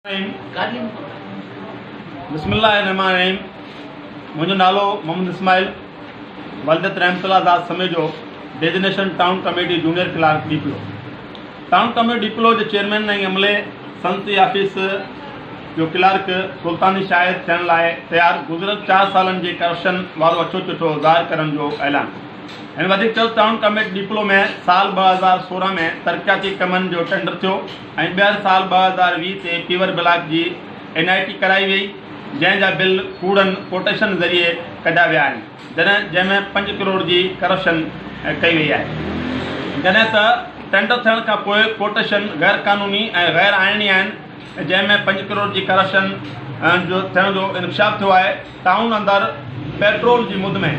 بسم الله الرحمٰن الرحيم منهنجو نالو محمد اسماعيل ولدت Rahmat Ullah Zad Samejo designation town committee junior clerk Diplo town committee Diplo جي چيئرمين ۽ عملي صنعتي آفيس جو ڪلارڪ سلطاني شاهد ٿيڻ لاء تيار گذريل چار سالن جي ڪرپشن وارو اڇو چٺو ظاهر ڪرڻ جو اعلان هن وڌيڪ چيو ته ٽائون ڪميٽي ڏيپلو ۾ سال 2016 ۾ ترقياتي ڪمن جو ٽينڊر ٿيو ۽ ٻيهر سال 2020 تي پيور بلاڪ جي اين آء ٽي ڪرائي وئي جنهن جا بل ڪوڙن ڪوٽيشن ذريعي ڪڍيا ويا آهن جڏهن جنهن ۾ پنج ڪروڙ جي ڪرپشن ڪئي وئي آهي جڏهن ته ٽينڊر ٿيڻ کانپوء ڪوٽيشن غير قانوني ۽ غير آئيني آهن جنهن ۾ پنج ڪروڙ جي ڪرپشن جو ٿيڻ جو انڪشاف ٿيو آهي. ٽائون اندر پيٽرول جي مد ۾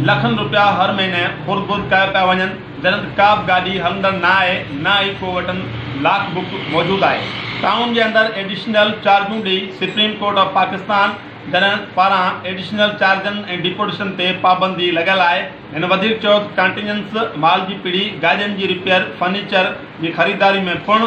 لکن رپيا هر مهيني خرد برد ڪيا پيا وڃن جڏهن ته ڪا به گاڏي هلندڙ نه آهي نه ئي ڪو وٽن لاڪ بڪ موجود آهي ٽائون جي اندر ايڊيشنل چارجون ڏئي سپريم ڪورٽ آف پاڪستان جڏهن پاران ايڊيشنل چارجن ۽ ڊپوٽيشن تي پابندي لڳل آهي هن وڌيڪ چيو ته ڪانٽينجنس مال جي پڙي گاڏين جي رپيئر فرنيچر جي خريداري ۾ پڻ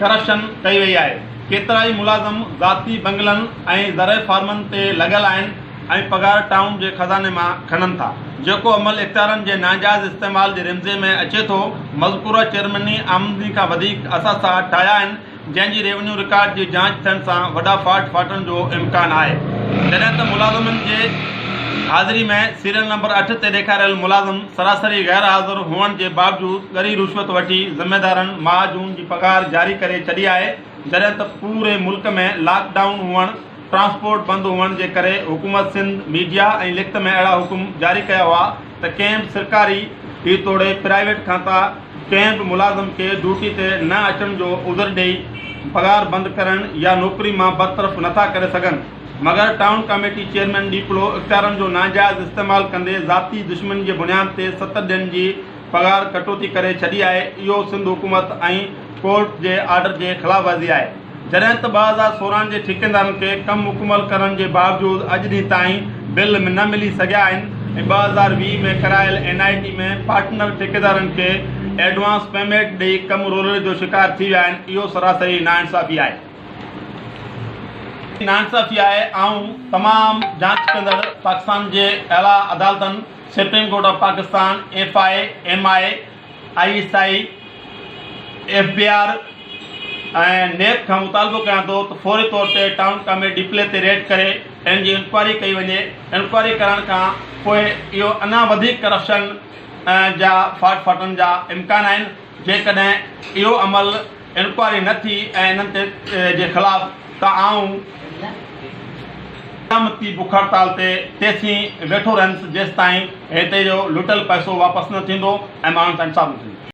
ڪرپشن ڪئي وئي آهي، ڪيترائي ملازم ذاتي بنگلن ۽ زرعي فارمن تي لڳل آهن ۽ پگهار ٽائون جي خزاني مان کڻن ٿا، جيڪو عمل اختيارن جي ناجائز استعمال جي رمزي ۾ اچي ٿو، مذڪوره چيئرميني آمدني کان وڌيڪ اثاثا ٺاهيا آهن، جنهن جي ريونيو رڪارڊ جي جاچ ٿيڻ سان وڏا ڦاٽ ڦاٽڻ جو امڪان آهي، جڏهن ته ملازمن جي حاضري ۾ سيريل نمبر اٺ تي ڏيکاريل ملازم سراسري غير حاضر هئڻ جي باوجود ڳري رشوت وٺي ذميدارن ماهه جون جي پگهار جاري ڪري ڇڏي آهي، جڏهن ته پوري ملڪ ۾ لاڪ ڊائون هئڻ، ٽرانسپورٽ بند هئڻ جي ڪري حڪومت سنڌ ميڊيا ۽ لکت ۾ اهڙا حڪم جاري ڪيا هئا ته ڪنهن به سرڪاري توڙي پرائيويٽ کاتا ڪنهن به ملازم کي ڊيوٽي تي نه اچڻ جو عذر ڏئي پگهار بند ڪرڻ يا نوڪري مان برطرف نٿا ڪري سگهن مگر ٽائون ڪاميٽي چيئرمين ڏيپلو اختيارن جو ناجائز استعمال ڪندي ذاتي دشمني جي بنياد تي ست ڏينهن جي پگهار ڪٽوتي ڪري ڇڏي آهي اهو سنڌ حڪومت ۽ ڪورٽ جي آرڊر جي خلاف ورزي آهي جڏهن ته 2016 جي ٺيڪيدارن کي ڪم مڪمل ڪرڻ جي باوجود اڄ ڏينهن تائين بل نه ملي سگهيا آهن ۽ 2020 ۾ ڪرايل اين آء ٽي ۾ پارٽنر ٺيڪيدارن کي ايڊوانس پيمينٽ ڏئي ڪم رولڙي جو شڪار ٿي ويا آهن اهو سراسري ناانصافي آهي. ناانصافي آهي آئون تمام جاچ ڪندڙ پاڪستان جي اعليٰ عدالتن supreme court of Pakistan, F I A, M I, I S I, F B R ۽ NAB کان مطالبو ڪيان ٿو ته فوري طور تي ٽائون ڪاميٽي ڏيپلي تي ريڊ ڪري ان جي انڪوائري ڪئي وڃي، انڪوائري ڪرڻ کان پوء اهو اڃا وڌيڪ ڪرپشن جا ڦاٽ ڦاٽڻ جا امڪان آهن، جيڪڏهن اهو عمل انڪوائري نه ٿي ۽ انهن تي جي خلاف ته آئون قيامتي بک هڙتال تي تيسين ويٺو رهندس جيستائين هتي جو لٽيل پئسو واپس نه ٿيندو ۽ ماڻهن سان انصاف نه ٿيندو.